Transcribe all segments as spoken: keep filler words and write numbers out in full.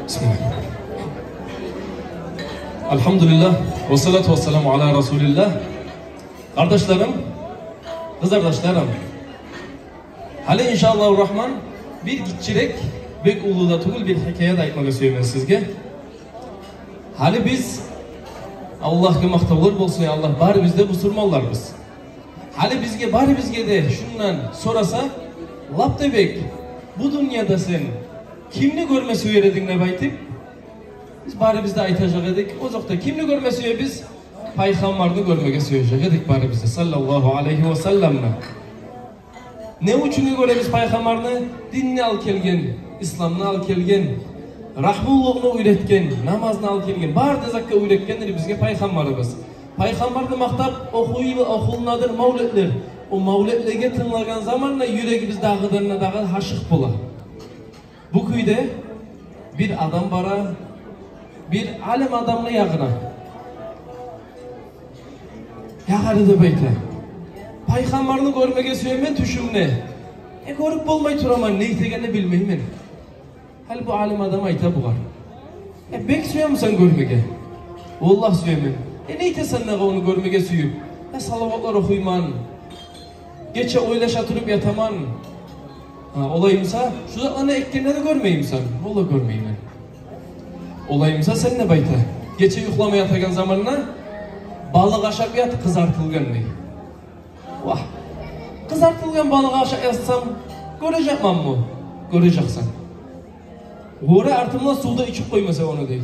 Бисмиллагь. Альгьамдулиллагь, вассалату вассаламу аля расулиллагь. Къардашларым, къызардашларым, гьали, иншааллагьу рагьман, бир гиччирек, бек уллу да тюгюл, бир хикаят айтмагъа сюемен сизге. Гьали биз, Аллагьгъа макътавлар болсун, я Аллагь, барыбыз да бусурманларбыз. Гьали бизге, барыбызгъа да шундан сораса, лап да бек, бу дюньяда сен кимни гёрме сюер эдинг деп айтып, биз барыбыз да айтажакъ эдик. Озокъда, кимни гёрме сюебиз? Пайхаммарны гёрмеге сюежек эдик барыбыз да, саллаллагьу алайгьи ва салламны. Не учун гёребиз пайхаммарны? Динни алып гелген, исламны алып гелген, рагьмулулукъну уьйретген, намазны алып гелген, бары да затгъа уьйретгендир бизге пайхаммарыбыз. Пайхаммарны макътап охуй-, охулунадыр мавлетлер. О мавлетлеге тынглагъан заманда юрегибиз дагъыдан да дагъы гьашыкъ бола. Бу кюйде бир адам бара бир алим адамны ягъына. «Я къари, — деп айта, — пайхаммарны гёрмеге сюемен тюшюмде. Э, гёрюп болмай тураман, не этегенни билмеймен». Гьали бу алим адам айта бугъар: «Э, бек сюемисен гёрмеге?» «Валлагь, сюемен». «Э, не этесен дагъы ону гёрмеге сююп?» «Э, салаватлар охуйман, гече ойлаша туруп ятаман». «Гьа, олай буса, шу затланы этгенде де гёрмеймисен?» «Валлагь, гёрмеймен». «Олай буса сен, — деп айта, — гече юхлама ятагъан заманда балыкъ ашап ят, къызартылгъан», — дей. «Вагь, къызартылгъан балыкъ ашап ятсам, гёрежекменми?» «Гёрежексен. Гёре, артындан сув да ичип къоймаса ону», — дей.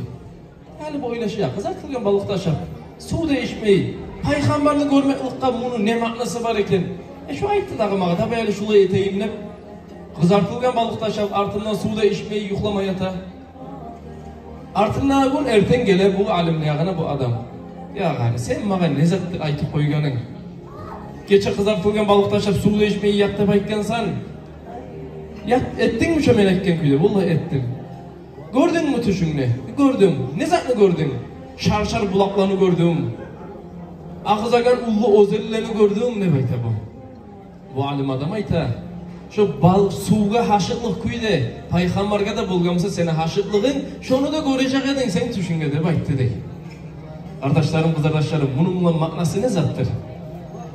Гьали бу ойлаша: «Я, къызартылгъан балыкъ да ашап, сув да ичмей, пайхаммарны гёрмекликде муну не маънасы бар экен? Э, шу айтды дагъы магъа, давай гьали шулай этейим», — деп, къызартылгъан балыкъ да ашап, артындан сув да ичмей юхлама ята. Артындагъы гюн эртен геле бу алимни ягъына бу адам. «Я къари, сен магъа не затдыр айтып къойгъанынг? Гече къызартылгъан балыкъ да ашап, сув да ичмей ят деп айтгъансан. Ят, этдингми шо мен айтгъан кюйде?» «Валлагь, этдим». «Гёрдюнгмю тюшюнгде?» «Гёрдюм». «Не затны гёрдюнг?» «Шар-шар булакъланы гёрдюм, агъызагъан уллу оьзенлени гёрдюм», — деп айта бу. Бу алим адам айта: «Шо бал-, сувгъа гьашыкълыкъ кюйде пайхаммаргъа да болгъан буса сени гьашыкълыгъынг, шону да гёрежек эдинг сен тюшюнгде», — деп айтды, дей. Къардашларым, къызардашларым, муну булан маънасы не затдыр?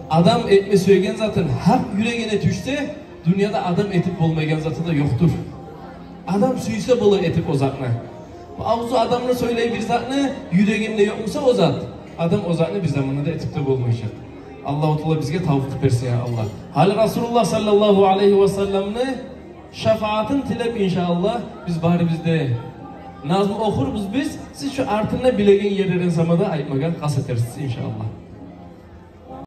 Адам этме сюеген затын гьакъ юрегине тюшсе, дюньяда адам этип болмайгъан заты да ёкъдур. Адам сюйсе бола этип о затны. Бу авзу адамны сёйлей бир затны, юрегинде ёкъ буса о зат, адам о затны бир заманда да этип де болмажакъ. Аллагьу Таала бизге тавфикъ берсин, я Аллагь. Гьали Расулуллагь саллаллагьу алайгьи ва салламны шафаатын тилеп, иншааллагь, биз барыбыз да назму охурбуз биз, сиз шо артында билеген ерлерин сама да айтмагъа къаст этерсиз, иншааллагь.